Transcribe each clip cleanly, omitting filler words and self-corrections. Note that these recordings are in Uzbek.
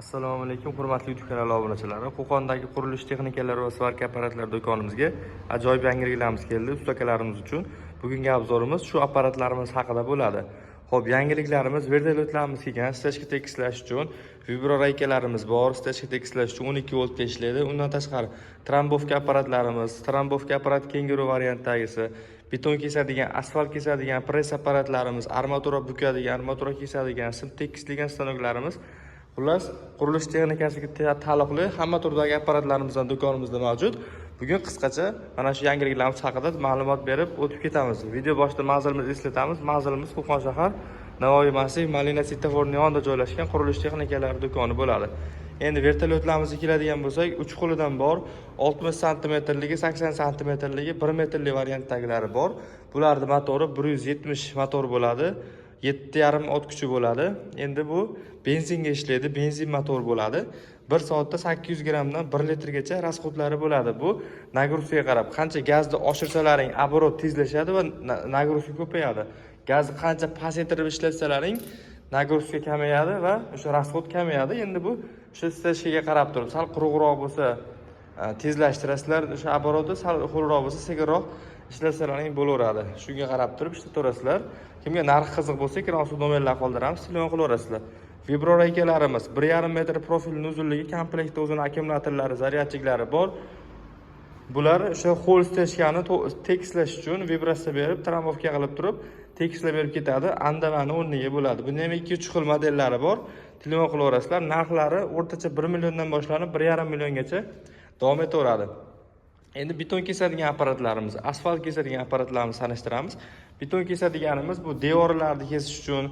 Assalomu alaykum, hurmatli YouTube kanali obunachilari. Qo'qondagi qurilish texnikalari va svarka apparatlari do'konimizga ajoyib yangiliklarimiz keldi usta akalarimiz uchun. Bugungi обзор imiz shu apparatlarimiz haqida bo'ladi. Xo'p, yangiliklarimiz: vertolyotlarimiz kelgan, стяжка tekislash uchun виброрейка larimiz bor, стяжка tekislash uchun 12 voltga ishlaydi. Undan tashqari трамбовка apparatlarimiz, трамбовка apparat Kenguru variantdagisi, beton kesadigan, asfalt kesadigan press apparatlarimiz, armatura bukadigan, armatura kesadigan, sim tekislagan stanoklarimiz. Xullas, qurilish texnikasiga taalluqli hamma turdagi apparatlarimizdan do'konimizda mavjud. Bugun qisqacha mana shu yangiliklarimiz haqida ma'lumot berib o'tib ketamiz. Video boshida manzilimizni eslatamiz. Manzilimiz Qo'qon shahar, Navoiy massiv, Malina svetoforning yonida joylashgan qurilish texnikalari do'koni bo'ladi. Endi vertolyotlarimizga keladigan bo'lsak, uch xilidan bor: 60 santimetrligi, 80 santimetrligi, 1 metrli variantdagilari bor. Bularni motori 170 motor bo'ladi, 7,5 ot kuchi bo'ladi. Endi bu benzinga ishlaydi, benzin motor bo'ladi. 1 soatda 800 grammdan 1 litrgacha расход lari bo'ladi. Bu нагрузка ga qarab, qancha gazni oshirsalaring, оборот tezlashadi va нагрузка ko'payadi. Gazni qancha pasaytirib ishlatsalaring, нагрузка kamayadi va o'sha расход kamayadi. Endi bu o'sha стяжка ga qarab turib, sal quruqroq bo'lsa, tezlashtirasizlar o'sha оборот ni, sal ho'lroq bo'lsa, sekinroq ishlatsalaring bo'laveradi. Shunga qarab turib ishlataverasizlar. Kimga narxi qiziq bo'lsa, ekran ostida nomerlar qoldiramiz, telefon qilaverasizlar. Виброрейка larimiz 1,5 metr profilni uzunligi, komplektda o'zini akkumulyatorlari, зарядчик lari bor. Bular o'sha ho'l стяжка ni tekislash uchun vibratsiya berib, трамбовка qilib turib, tekislab berib ketadi. Andavani o'rniga bo'ladi. Buni ham ikki uch xil modellari bor, telefon qilaverasizlar. Narxlari o'rtacha 1 milliondan boshlanib, 1,5 milliongacha davom etaveradi. Endi beton kesadigan apparatlarimiz, asfalt kesadigan apparatlarimizni tanishtiramiz. Beton kesadiganimiz bu devorlarni kesish uchun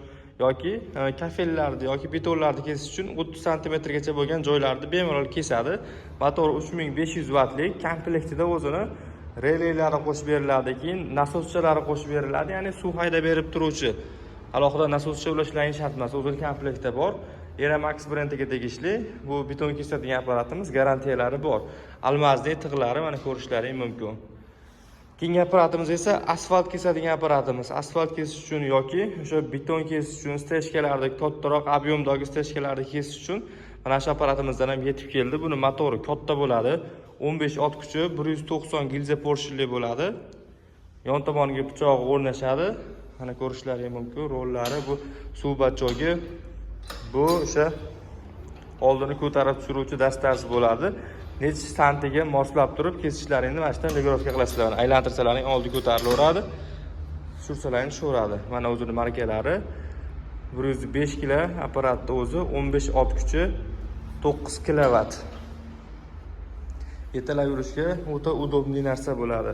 yoki kafellarni yoki betonlarni kesish uchun 30 santimetrgacha bo'lgan joylarni bemalol kesadi. Motor 3500 vatlik, komplektida o'zini relelari qo'shib beriladi, keyin nasoschalari qo'shib beriladi, ya'ni suv haydab berib turuvchi alohida nasoscha ulashlaring shart emas, o'zini komplektda bor. Eramax brendiga tegishli bu beton kesadigan apparatimiz, garantiyalari bor. Алмазный tig'lari, mana, ko'rishlaring mumkin. Keyingi apparatimiz esa asfalt kesadigan apparatimiz. Asfalt kesish uchun yoki o'sha beton kesish uchun, стяжка larni, kattaroq объем dagi стяжка larni kesish uchun mana shu apparatimizdan ham yetib keldi. Buni motori katta bo'ladi, 15 ot kuchi, 190 gilza porshinli bo'ladi. Yon tomoniga pichog'i o'rnashadi, mana, ko'rishlaring mumkin. Rollari, bu suv бачок i, bu o'sha oldini ko'tarib tushiruvchi dastasi bo'ladi. Necha santiga moslab turib kesishlaringni mana shu yerdan регулировка qilasizlar. Mana, aylantirsalaring, oldi ko'tarilaveradi, tushirsalaring, tushaveradi. Mana, o'zini markalari. 105 kilo apparatni o'zi, 15 ot kuchi, 9 kilovat. Yetalab yurishga o'ta удобный narsa bo'ladi.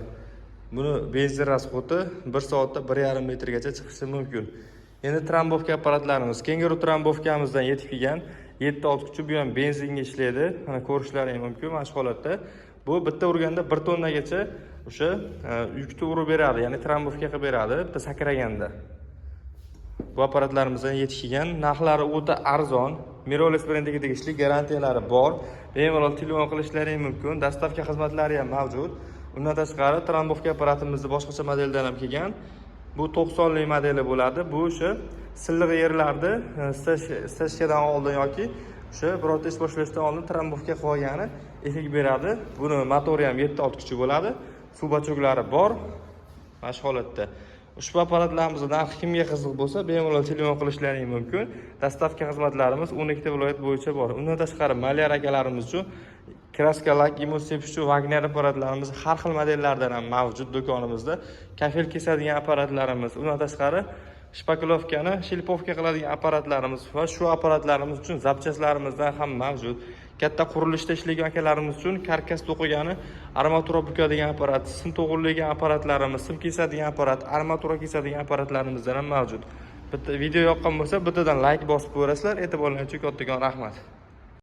Buni benzin расход i 1 soatda 1,5 litrgacha chiqishi mumkin. Endi трамбовка apparatlarimiz: Kenguru трамбовка mizdan yetib kelgan, 7 ot kuchi, bu ham benzinga ishlaydi. Mana, ko'rishlaring mumkin, mana shu holatda. Bu bitta urganda 1 tonnagacha o'sha yukni urib beradi, ya'ni трамбовка qilib beradi bitta sakraganda. Bu apparatlarimizdan yetib kelgan, narxlari o'ta arzon. Mirolis brendiga tegishli, garantiyalari bor, bemalol telefon qilishlaring mumkin, доставка xizmatlari ham mavjud. Undan tashqari трамбовка apparatimizni boshqacha modeldan ham kelgan. Bu 90lik modeli bo'ladi. Bu o'sha silliq yerlarni стяжка dan oldin yoki o'sha birorta ish boshlashdan oldin трамбовка qilib olgani effekt beradi. Buni motori ham 7 ot kuchi bo'ladi, suv бачок lari bor, mana shu holatda. Ushbu apparatlarimizni narxi kimga qiziq bo'lsa, bemalol telefon qilishlaring mumkin. Доставка xizmatlarimiz 12 ta viloyat bo'yicha bor. Undan tashqari malyar akalarimiz uchun краска, lak, emulsiya sepish uchun Wagner apparatlarimiz har xil modellardan ham mavjud do'konimizda. Kafel kesadigan apparatlarimiz, undan tashqari шпаклёвка ni шлифовка qiladigan apparatlarimiz va shu apparatlarimiz uchun запчасть larimizdan ham mavjud. Katta qurilishda ishlagan akalarimiz uchun karkas to'qigani, armatura bukadigan apparat, sim to'g'irlaydigan apparatlarimiz, sim kesadigan apparat, armatura kesadigan apparatlarimizdan ham mavjud. Bitta video yoqqan bo'lsa, bittadan layk bosib qo'yasizlar. E'tiborlaringiz uchun kattakon rahmat.